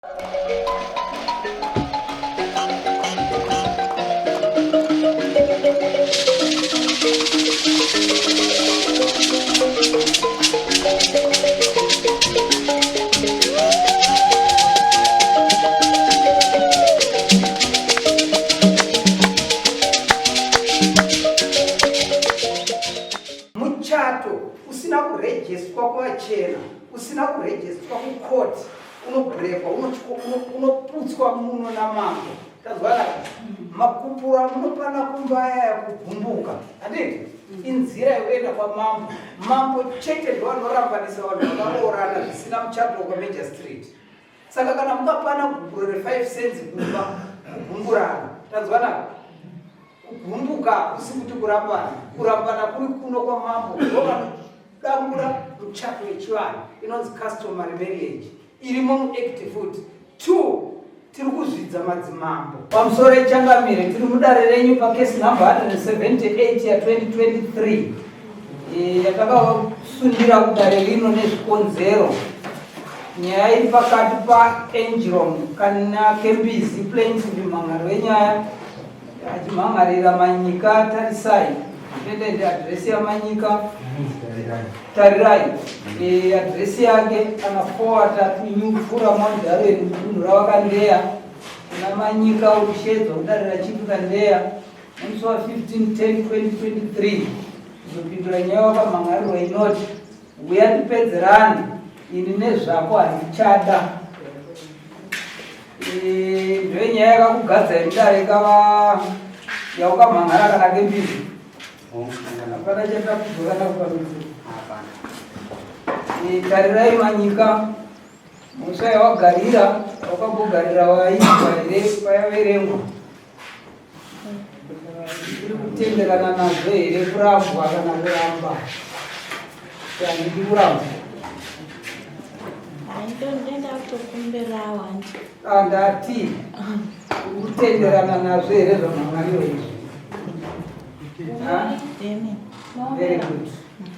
Muchato usina kurejeswa kuvachena, usina kurejeswa kucourt unobrekwa, unoputswa muno namambo. Tazwana makupuro amunopana kumba aya kugumbuka, handiti? Inzira yekuenda kwamambo. Mambo chete ndovanorambanisa vanhu vakaroorana zvisina muchato kwaMajor Street. Saka kana mukapana gupuro re5 cents kumba kugumburana. Tanzwanaka? Kugumbuka hakusi kuti kurambana. Kurambana kuri kuno kwamambo ndovanodambura muchato yechivanhu inonzi customary marriage irimo muact futi. 2 tiri kuzvidza madzimambo. Pamusoro ichangamire tiri mudare renyu pakesi number 178 ya 2023 yatakasundira kudare rino nezvikonzero. Nyaya iri pakati paAngel kana Kembizi plaintiff mhan'ari wenyaya achimhan'arira Manyika Tarisai defendant address yaManyika Tarirai address yake kana forwarder to New Pfura Mount Darwin mudunhu raVaKandeya kuna Manyika urikushedzwa kudare raChief Kandeya nemusi wa 15 10 2023 kuzopindura nyaya wakamhan'arirwa inoti Huya tipedzerane ini nezvako handichada. Ndiyo nyaya yakakugadzai mudare kava yaukamhan'ara kana kembiri. Hapana chatakudzwa kana kuparudzira. Tarirai Manyika mhosva yawagarira wakambogarira wainzwa here payaverengwa? Iri kutenderana nazvo here kurambwa kana kuramba? Handidi kurambwa. Ah, ndati uri kutenderana nazvo here zvamamwariwo izvi? Very good.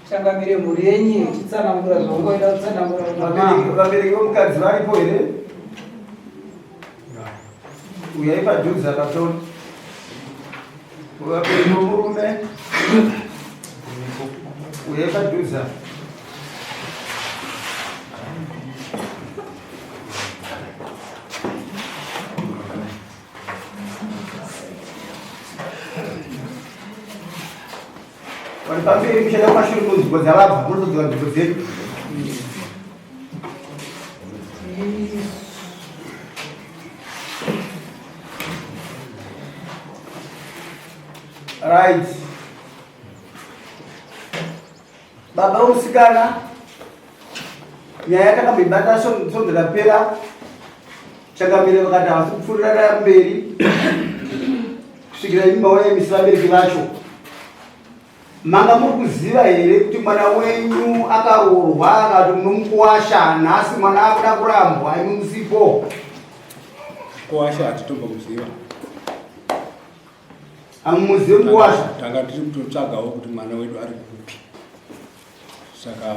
Changamire mhuri yenyu ichitsanangura zvaungoida kutsanangura. Vabereki vomukadzi varipo here? Uyai padhuze akatoni. Vabereki vomurume. Uyai padhuze. Vari pamberi kushanda kumashure kunzvimbo dzavabva munotodzoka nzvimbo dzenyu. Right. Baba musikana nyaya yatakamboibata svondo rapera changamire vakati havasi kupfuurira mberi kusvikira imi mauya misi vabereki vacho Manga muri kuziva here kuti mwana wenyu akaroorwa akati munomukuwasha nhasi mwana akuda kurambwa imi musipo? Kuwasha hatitombomuziva. Hamumuzivi mukuwasha? Tanga tiri kutotsvagawo kuti mwana wedu ari kupi. Saka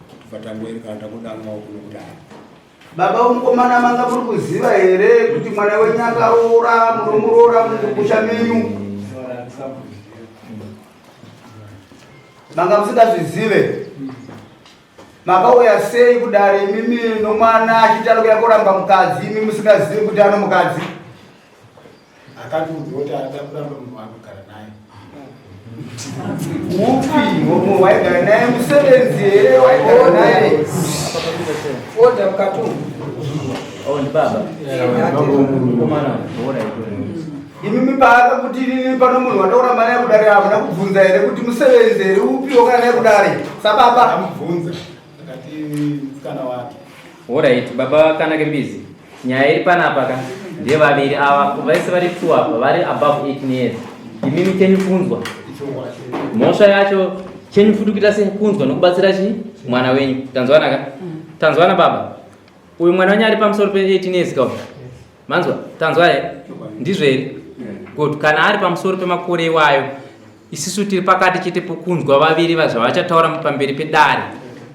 tobva tangoerekana tangodanwawo kuno kudai. Baba vomukomana manga muri kuziva here kuti mwana wenyu akaroora munomuroora mukumusha menyu? Manga musingazvizive. Makauya sei kudare imimi nomwana achiti anokuya koramba mukadzi imi musingazivi kuti ano mukadzi? Akatiudza kuti anoda kuramba munhu waanogara naye. Upi munhu waigara naye musevenzi here waigara naye? Order mukati umu. Oh, ndi baba. Mukomana, alright. Imimi paaka kuti inini pano munhu wandakuramba naye kudare hamuna kubvunza here kuti musevenzi here upi wakana naye kudare sababa? Amubvunza akati musikana wake. Alright, baba Kanake Mbizi. Nyaya iri panapa ka ndevaviri ava vese vari two apa vari above 18 years. Imimi chenyu kunzwa mhosva yacho chenyu futi kuita sei kunzwa nokubatsira chi mwana wenyu. Tanzwana ka? Tanzwana baba. Uyu mwana wenyu ari pamusoro pe 18 years ka uyu? Manzwa? Tanzwa here? Ndizvo here? Good. Kana ari pamusoro pemakore iwayo Isisu tiri pakati chete pokunzwa vaviri zvavachataura pamberi pedare.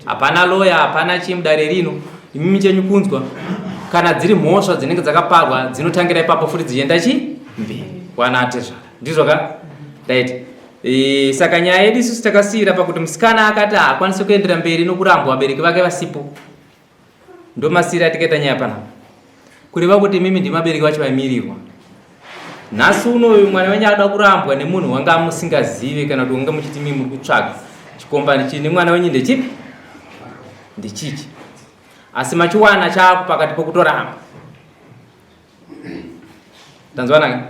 Hapana lawyer, hapana chii mudare rino. Imimi chenyu kunzwa. Kana dziri mhosva dzinenge dzakaparwa dzinotangira ipapo futi dzichienda chi mberi kwana atezvara. Ndizvo ka? Right. E, saka nyaya yedu isusu takasiyira pakuti musikana akati haakwanisi kuendera mberi nokurambwa vabereki vake vasipo. Ndomasiyira atikaita nyaya panapa. Kureva kuti imimi ndimi vabereki vacho vaimirirwa. Nhasi uno uyu mwana wenyu ada kurambwa nemunhu wanga musingazive kana kuti wanga muchiti mimi muri kutsvaga chikombani chini mwana wenyu ndechipi? Ndechichi. Asi machiwana chako pakati pokutoramba. Tanzwana?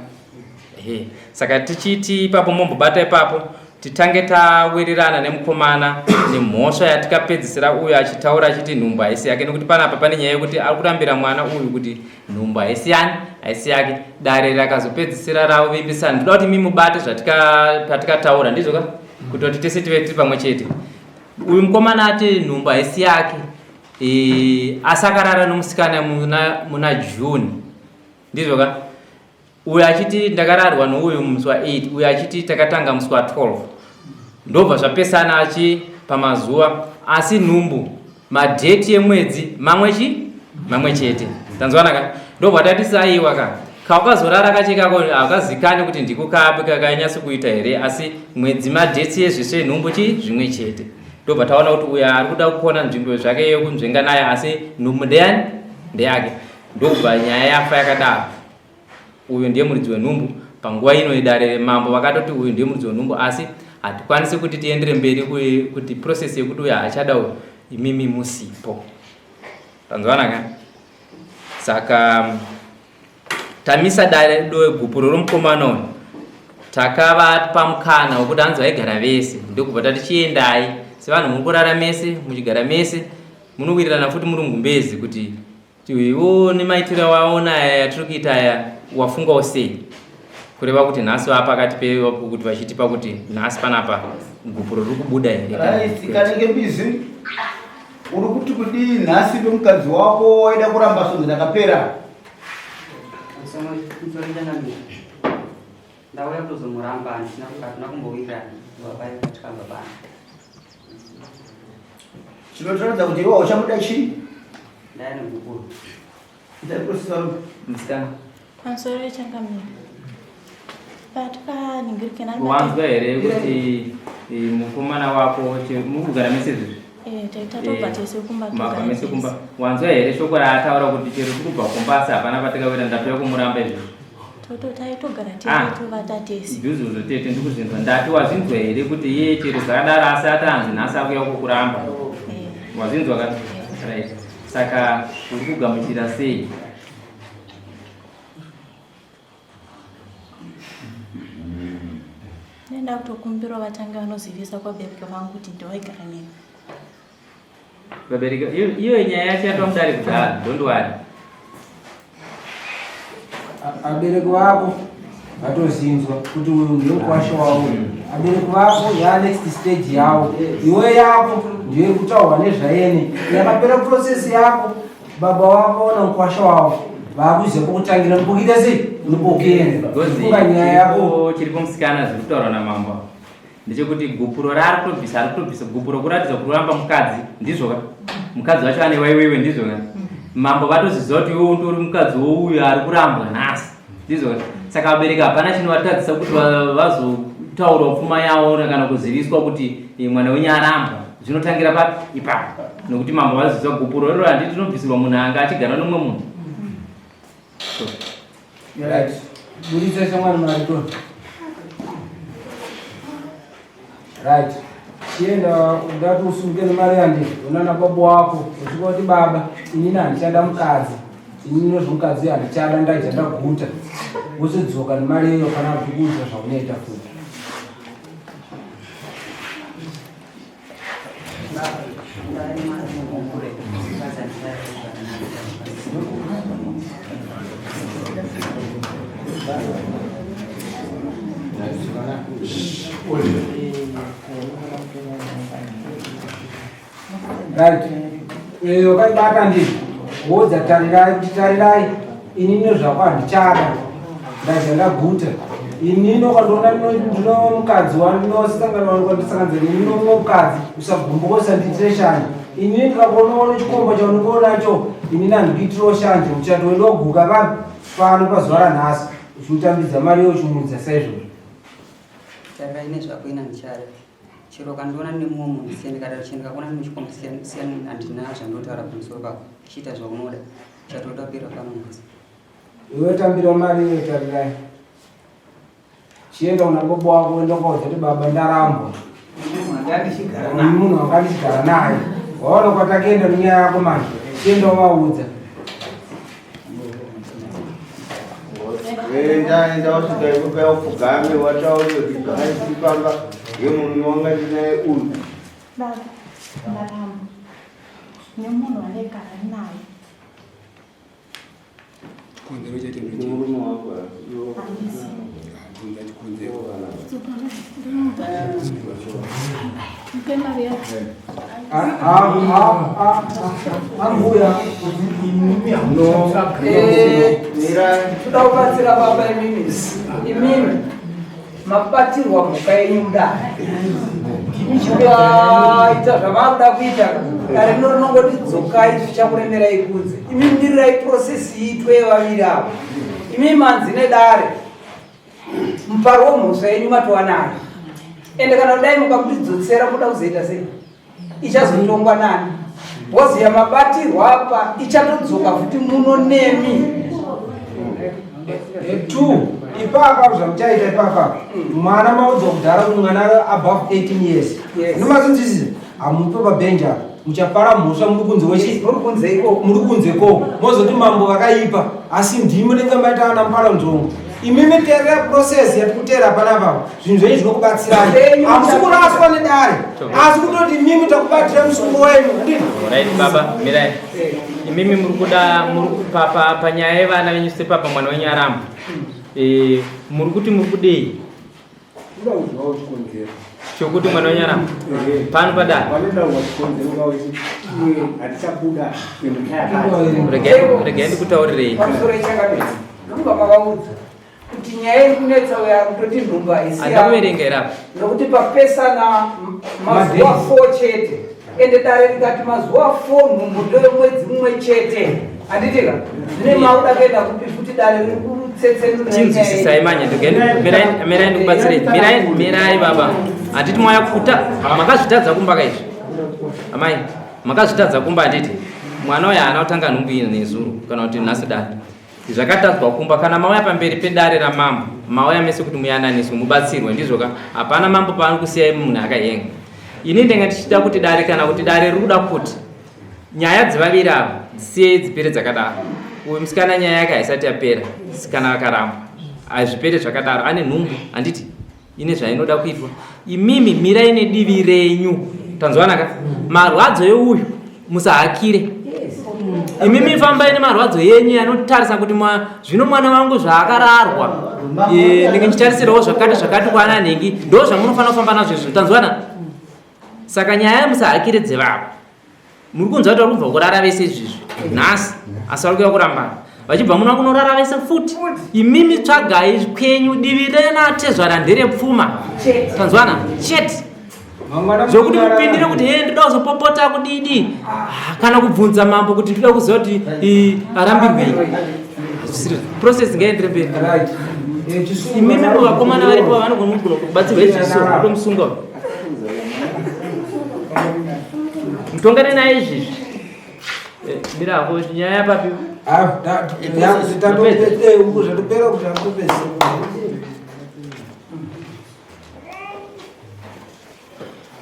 Ehe. Saka tichiti ipapo mombobata ipapo titange tawirirana nemukomana nemhosva yatikapedzisira uyu achitaura achiti nhumbu haisi yake nekuti panapa pane nyaya yekuti ari kurambira mwana uyu kuti nhumbu haisi yani haisi yake dare rakazopedzisira ravimbisana ndoda kuti mi mubate zvatikataura ndizvo ka kuti kuti tese tive tiri pamwe chete uyu mukomana ati nhumbu haisi yake e, asi akarara nomusikana muna, muna june ndizvo ka uyu achiti ndakararwa nouyu musi wa 8 uyu achiti takatanga musi wa 12 ndobva zvapesana achi pamazuva asi nhumbu madheti emwedzi mamwe chi mamwe chete tanzwana ka ndobva tati saiwa ka kaukazorara kachekako hakazikani kuti ndiko kapi kakanyatso kuita here asi mwedzi madheti ezvese nhumbu chi zvimwe chete ndobva taona kuti uyo ari kuda kukona nzvimbo zvake yekunzvenga nayo asi nhumbu ndeyani ndeyake ndobva nyaya yafa yakadaro uyu ndiye muridzi wenhumbu panguva ino idare mambo vakatoti uyu ndiye muridzi wenhumbu asi hatikwanisi kuti tiendere mberi kuti process yekuti uyu haachada uyu imimi musipo tanzwana ka saka tamisa dare doe gupuro romukomana uyu takavapa mukana wekuti hanzi vaigara vese ndokubva tati chiendai sevanhu muri kurara mese muchigara mese munowirirana futi muri mugumbezi kuti Iwo nemaitiro awaona aya yatiri kuita aya wafungawo sei? Kureva kuti nhasi vaa pakati pekuti vachitipa kuti nhasi panapa gupuro riri kubuda here? Right, kanenge mbizi uri kuti kudii nhasi pemukadzi wako waida kuramba svondo rakapera? Ndauya kutozomuramba handina hatina kumbowirirana baba tikabva pano. Chinotaridza kuti iwe uchamuda chii? Ndaya negupuro. Musikana. Pamusoro yechangamire. Patwaningiririkana Wanzwa here kuti eh, mukomana wako muri kugara mese izvozvi? Eh, tatobva eh, tese kumba. Mabva mese kumba. Wanzwa here shoko raataura kuti chero tiri kubva kumba asi hapana patikawira ndatoya kumuramba izvozvi? Toto taitogara tese ah. tovata tese. Ndizvozvo tete ndikuzvinzwa. Ndati wazvinzwa here kuti iye chero zvakadaro asi atanzi nhasi akuya kukuramba. Eh. Wazvinzwa ka? Right. Saka uri kugamuchira sei? Nenda kutokumbira vatange vanozivisa kwabereki vangu kuti ndovaigara neni. Vabereki iyo nyaya yacho yatova mudare kudhara, don't worry. Abereki vako vatozinzwa kuti uyu ndiye mukwasha wavo. Abereki vako ya next stage yavo. Iwe yako ndiyo iri kutaurwa nezvayene. Yakapera process yako baba wako ona mukwasha wavo vakuziva pokutangira nopokuita sei nopokuenda. Funga nyaya yako. Chiripo musikana zviri kutaurwa namambo ndechekuti gupuro raari kutobvisa ari kutobvisa gupuro kuratidza kuramba mukadzi ndizvo ka mukadzi wacho ane waiwewe ndizvo ka mambo vatozviziva kuti iwe utori mukadzi wouyo ari kurambwa nhasi ndizvo ka saka vabereki hapana chinovatadzisa kuti vazotaurawo pfuma yavo kana kuziviswa kuti eh, mwana wenyu arambwa zvinotangira papi ipapo nokuti mambo vaziziva gupuro rero handiti rinobvisirwa munhu anga achigara nomumwe munhu Right. Buritsa shamwari mari to. Right. Chienda ungati usunge nemari yandi unana baba wako usvika kuti baba inini handichada mukadzi inini nezvemukadzi handichada ndaidya ndaguta wozodzoka nemari iyo kana kuti kuudza zvaunoita futi. Right. Eh, wakaibata ndizvo. Wodza tarirai kuti tarirai inini nezvako handichada. Ndaidya ndaguta. Inini ukandiona ndino mukadzi wandinosangana wandisanganidza neni nomumwe mukadzi usagumbuka usandiitire shanje. Inini ndikakuona une chikomba chaunenge unacho Ini nandikuitirawo shanje muchato wedu waguka papi pano pazuva ranhasi uchimutambidza mari iyo uchimuudza saizvozvo. Tarirai nezvako ina ndichada. Chero ukandiona nemumwe munhu siyani kana chero ndikakuona nemuchikomba siyani siyani handina zvandinotaura pamusoro pako. Chiita zvaunoda. Muchato wedu wapera pano nhasi. Iwe tambira mari iyo Tarirai. Chienda una baba wako uende ukaudza kuti baba ndarambwa. Munhu wanga ndichigara naye. Waona kwatakaenda nenyaya yako manje. Chienda uvaudza. Enda enda wasvika ikoko upfugame wataure kuti zvakaisipamba yemurume wanga ndinaye uyu. Baba, ndarambwa nemunhu wandaigara naye. Chikonzero chacho ndochii? Murume wangu Bvunza chikonzero. Ambuya. Toda kubatsira baba imimi. Imimi mabatirwa mhuka yenyu mudare. Mukaita zvamakuda kuita dare rino rinongoti dzokai zvichakuremerai kunze. Imi mirirai process iitwe yevaviri ava. Imi manzi nedare muparo wemhosva yenyu matova nayo. Ende kana kudai mukamudzotsera muda kuzoita sei? Ichazotongwa nani? Bhozi yamabatirwa apa ichatodzoka futi muno nemi. Two, ipapa zvamuchaita ipapa mwana maudzwa kudhara kuti mwana above 18 years Yes. nomazinzwisisa hamupe pabhenji apa muchapara mhosva muri kunze wechi Muri kunze ikoko. muri kunze koko mozoti mambo vakaipa asi ndimi munenge maita ana mupara nzvongo imimi teerera process yatikuteera panapa zvinhu zvenyu zvinokubatsirai Zvenyu hamusi kuraswa nedare asi kutoti imimi takubatira musungo wenyu handiti Right baba, mirai. Imimi muri kuda muri pa, pa, panyaya yevana venyu sepapa mwana wenyu aramba. Eh, muri kuti muri kudei? Kuda kuzwawo chikonzero. Chokuti mwana wenyu aramba. Pano padare. Vanoda kuzwa chikonzero kauti iwe hatichabuda kuenda Regai regai ndikutaurirei. Pamusoro ichangamidza. Ndokunga mavaudza kuti nyaya iri kunetsa uyo ari kutoti nhumbu haisi Handina kuverenga here apa? Nokuti papesana mazuva 4 chete. Ende dare rikati mazuva 4 nhumbu ndoyemwedzi mumwe chete. Handitika? Zvine mauda kuenda kupi futi dare riri kutsetsenura nyaya iyi. Chinzwisisai manje regai mirai mirai ndikubatsirei. Mirai mirai baba. Handiti mwaya kuta makazvitadza kumba kaizvi. Amai makazvitadza kumba handiti? Mwana uyu haana kutanga nhumbu iyi nezuro kana kuti nhasi dare. Zvakatadzwa kumba kana mauya pamberi pedare ramambo mauya mese kuti muyananiswe mubatsirwe ndizvo ka hapana mambo paari kusiyai munhu akahenga ini ndenge ndichida kuti dare kana kuti dare riri kuda kuti nyaya dzevaviri ava dzisiyei dzipere dzakadaro uyu musikana nyaya yake haisati yapera sikana akarambwa hazvipere zvakadaro ane nhumbu handiti ine zvainoda kuitwa imimi mirai nedivi renyu tanzwana ka marwadzo euyu musahakire imimi fambai nemarwadzo yenyu anotarisa kuti zvino mwana wangu zvaakararwa e, ndinge ndichitarisirawo zvakati zvakati kwana nhingi ndo zvamunofanira kufamba nazvo izvo tanzwana saka nyaya musahakire dzevavo muri kunzwa kuti vari kubva kurara vese izvizvi nhasi asi vari kuya kurambana vachibva muno kunorara vese futi imimi tsvagai kwenyu divi renatezvara nderepfuma tanzwana chete zvokuti mupindire kuti he ndoda kuzopopota kudidi ah, kana kubvunza mambo kuti ndoda kuziva kuti arambirwei process ngaendere mberi imimi vakomana varipo vanogona kubatsirwa izviso kutomusunga mutongane naye izvizvi eh, mira hako nyaya papi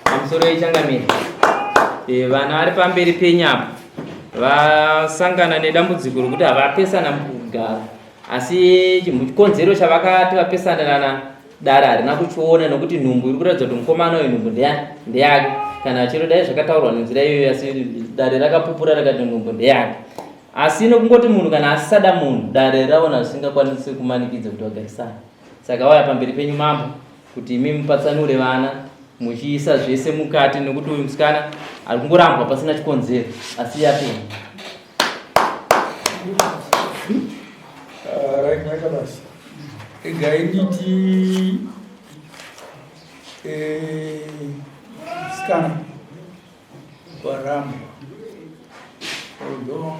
pamusoro yechangamire eh, vana vari pamberi penyu apa vasangana nedambudziko rokuti havapesana mukugara asi chikonzero chavakati vapesanirana Dare harina kuchiona nokuti nhumbu iri kuratidza kuti mukomana uyu nhumbu ndeyake. Kana chero dai zvakataurwa nenzira iyoyo asi dare rakapupura rakati nhumbu ndeyake. Asi nokungoti munhu kana asisada munhu dare raona zvisingakwanisi kumanikidza kuti vagarisane. Saka vauya pamberi penyu mambo kuti imi mupatsanure vana muchiisa zvese mukati nekuti uyu musikana ari kungorambwa pasina chikonzero asi iye apenyu. Right, maita basa. Regai nditi eh, musikana waramba although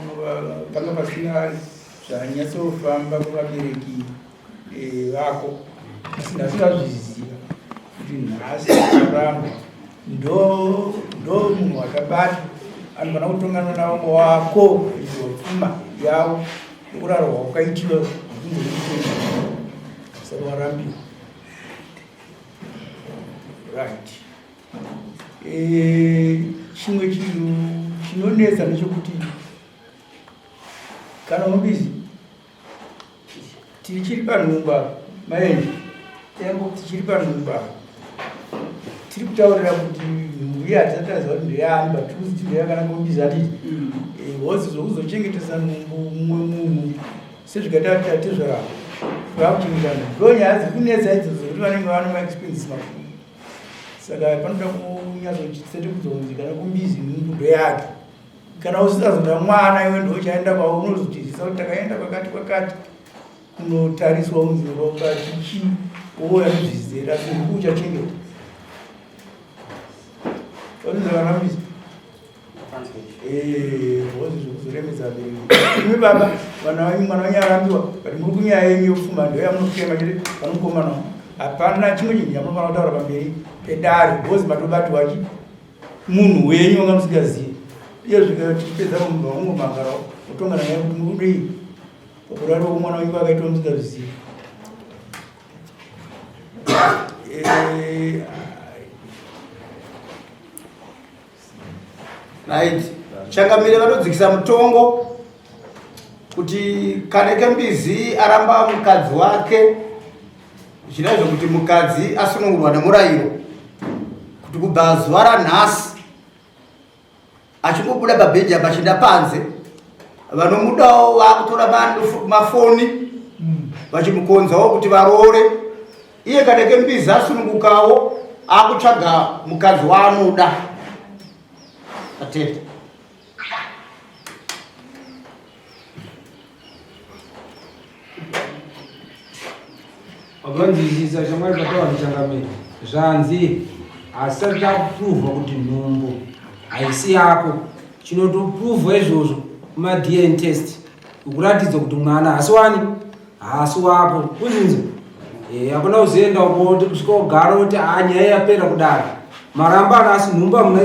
zvanyatsofamba kuvabereki eh, vako asi nhasi vazviziva kuti nhasi aramba ndo ndo munhu wakabata anofanira kutongana navamwe wako kuitirwa pfuma yavo nekurarwa kwakaitiwa kunze saka warambiwa right eh, chimwe chinhu chinonetsa ndechekuti kana mumbizi tichiri panhumbu apa maenje tembo tichiri panhumbu apa tiri kutaurira kuti nhumbu iye hatisati taziva kuti ndeyani but tiri kuti ndeyakana mumbizi handiti mm. eh, hozi zvokuzochengetesa nhumbu mumwe munhu sezvikaita kuti tatezvara vakuchengeta nhumbu ndo nyaya dziri kunetsa idzodzo dzekuti vanenge vane maexpenses makuru saka panoda kunyatsotsete kudzonzi kana kumbizi nhumbu ndeyake kana usisazoda mwana iwe ndochaenda kwaunozotizisa kuti takaenda kwakati kwakati kunotariswa unzi ropa chichi wouya nezvizera asi huku uchachengeta vanozvakarambisa hozi eh, zvekuzoremedza vabereki imi baba vana venyu mwana wenyu arambiwa but muri kunyaya yenyu yopfuma ndoyamunokutema chete vanomukomana hapana chimwe chinhu chamunofanira kutaura pamberi pedare bhozi matobatiwa chi munhu wenyu wanga musingazivi iye zvika tichipedza munhu wangomangara otongana naye kuti murikudii pakurari womwana wenyu vakaitwa musingazvizivi eh, right changamire vanodzikisa mutongo kuti kaneke mbizi aramba mukadzi wake zvichida izvo kuti mukadzi asunungurwa nemurayiro kuti kubva zuva ranhasi achingobuda pabhenji apa achienda panze vanomudawo vakutora mafoni vachimukonzawo kuti varoore iye kaneke mbizi asunungukawo akutsvaga mukadzi waanoda atete Wakanzwisisa shamwari patawa ndichangamira zvanzi asati takupruvha kuti nhumbu haisi yako chinotopruvha izvozvo kumadn test ukuratidza kuti mwana haasi wani haasi wako kuzinzi eh, hakuna kuzoenda uko kusvika ugara kuti ah, nyaya yapera kudaro marambana asi nhumbu hamuna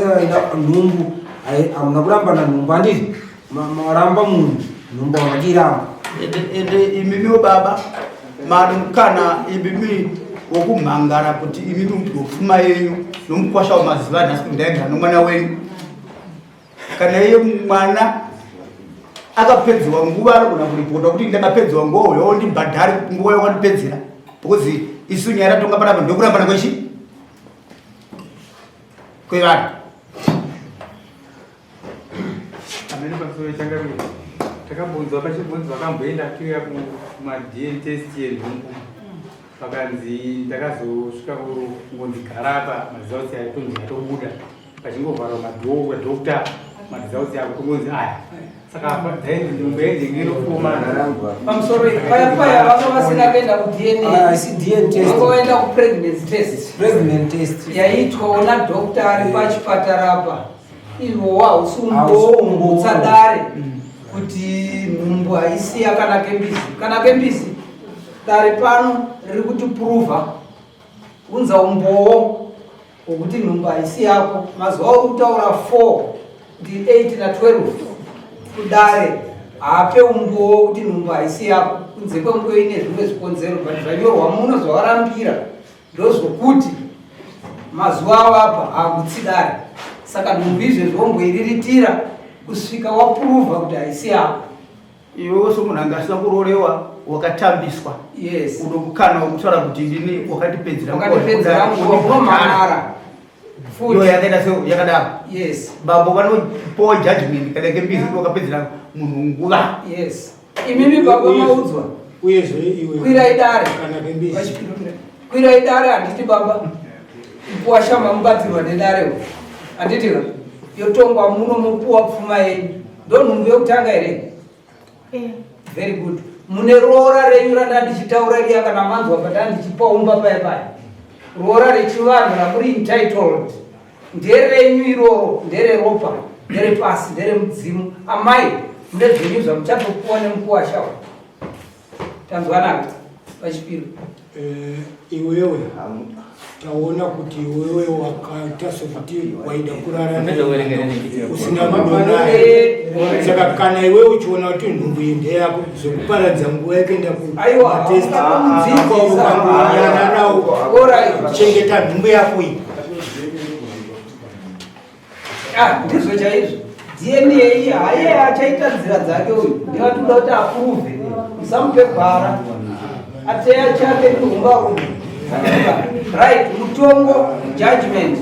nhumbu hamuna kurambana nhumbu handiti maramba munhu nhumbu hamakiramba ende imimiwo baba mari mukana imimi wokumhangara kuti imimi mupfuma yenyu nomukwasha wamazuva nhasi kuti ndaigara nomwana wenyu kana iye mwana akapedzewa nguva anogona kuripota kuti ndakapedzewa nguva uyo ondibhadhari nguva yawandipedzera because isu nyaya ratonga panapa ndokurambana kwechi kwevanhu Amene pamusoro changamire takabvunzwa pachibvunzi vakamboenda kuya kumadn test yenhumbu vakanzi ndakazosvika kungonzi gara apa maresults atonzi atobuda pachingovharwa madhoo kwadoctor maresults ako tongonzi aya saka dzainzi nhumbu yainzi inofoma pamusoro paya paya vanga vasina kuenda kudna ah, vanga vaenda kupregnancy test pregnant test yaiitwawo nadoctor ari pachipatara apa Iwo hausi umboo dare kuti nhumbu haisi yakanaka mbizi. Kanaka mbizi dare pano riri kuti prova unza umbowo wokuti nhumbu haisi yako. Mazuva uri kutaura 4 ndi 8 na 12 kudare haape umbowo kuti nhumbu haisi yako kunze kwekunge ine zvimwe zvikonzero but zvanyorwa muno zvawarambira Ndozvokuti mazuva awapa haagutsi dare saka nhumbu izvezvi womboiriritira kusvika wapuruvha kuti haisi yako. Iwewe somunhu anga asina kurorewa wakatambiswa yes uno mukana wekutaura kuti ndini wakandipedzera wakandipedzera nguva unomhan'ara futi iyo yakaita se yakadaro yes bambo vanopowa judgment kana kembizi kuti wakapedzera munhu nguva yes imimi baba maudzwa uyezve iwe kwirai dare kana kembizi kwirai dare handiti baba mpuwasha mamubatsirwa nedare handiti yotongwa muno mopuwa pfuma yenyu ndonhumbu yekutanga here eh. very good mune roora renyu randa ndichitaura riya kana manzwa pata ndichipaumba paya paya roora rechivanhu ramuri entitled nderenyu iroro ndereropa nderepasi nderemudzimu amai Mune zvenyu zvamuchatopuwa nemukuwasha uyu. Tanzwanaka pachipiro. Eh, iwewe taona kuti iwewe wakaita sekuti waida kurara usina rudo naye saka kana iwewe uchiona kuti nhumbu iyi ndeyako zvekuparadza nguva yekuenda kumatest ukangonyararawo chengeta nhumbu yako iyi. Ah, ndizvo chaizvo. DNA haye achaita nzira dzake uyu. Ndikatoda kuti approve. Musamupe gwara. Ateya chake ndihumba uyu. Right, mutongo judgment.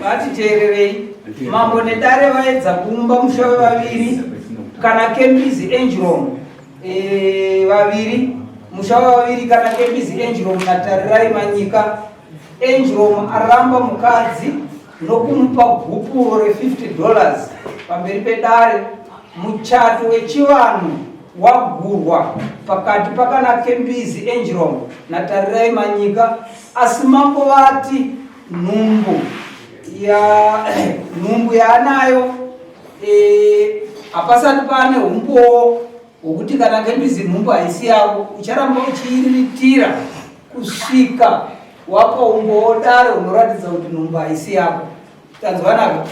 Vatiteererei. Mambo nedare vaedza kuumba musha wevaviri kana Kembizi Angelom e, vaviri musha wevaviri kana Kembizi Angelom naTarirai Manyika. Angelom aramba mukadzi nokumupa gupuro re50 dollars pamberi pedare. Muchato wechivanhu wagurwa pakati paKanake Mbizi Angelom naTarirai Manyika, asi mambo vati nhumbu ya nhumbu yaanayo e, hapasati pane umbowo hwokuti kana Kembizi nhumbu haisi yako, ucharamba uchiiriritira kusvika wapa umbowo dare unoratidza kuti nhumbu haisi yako. Tanzwanaka?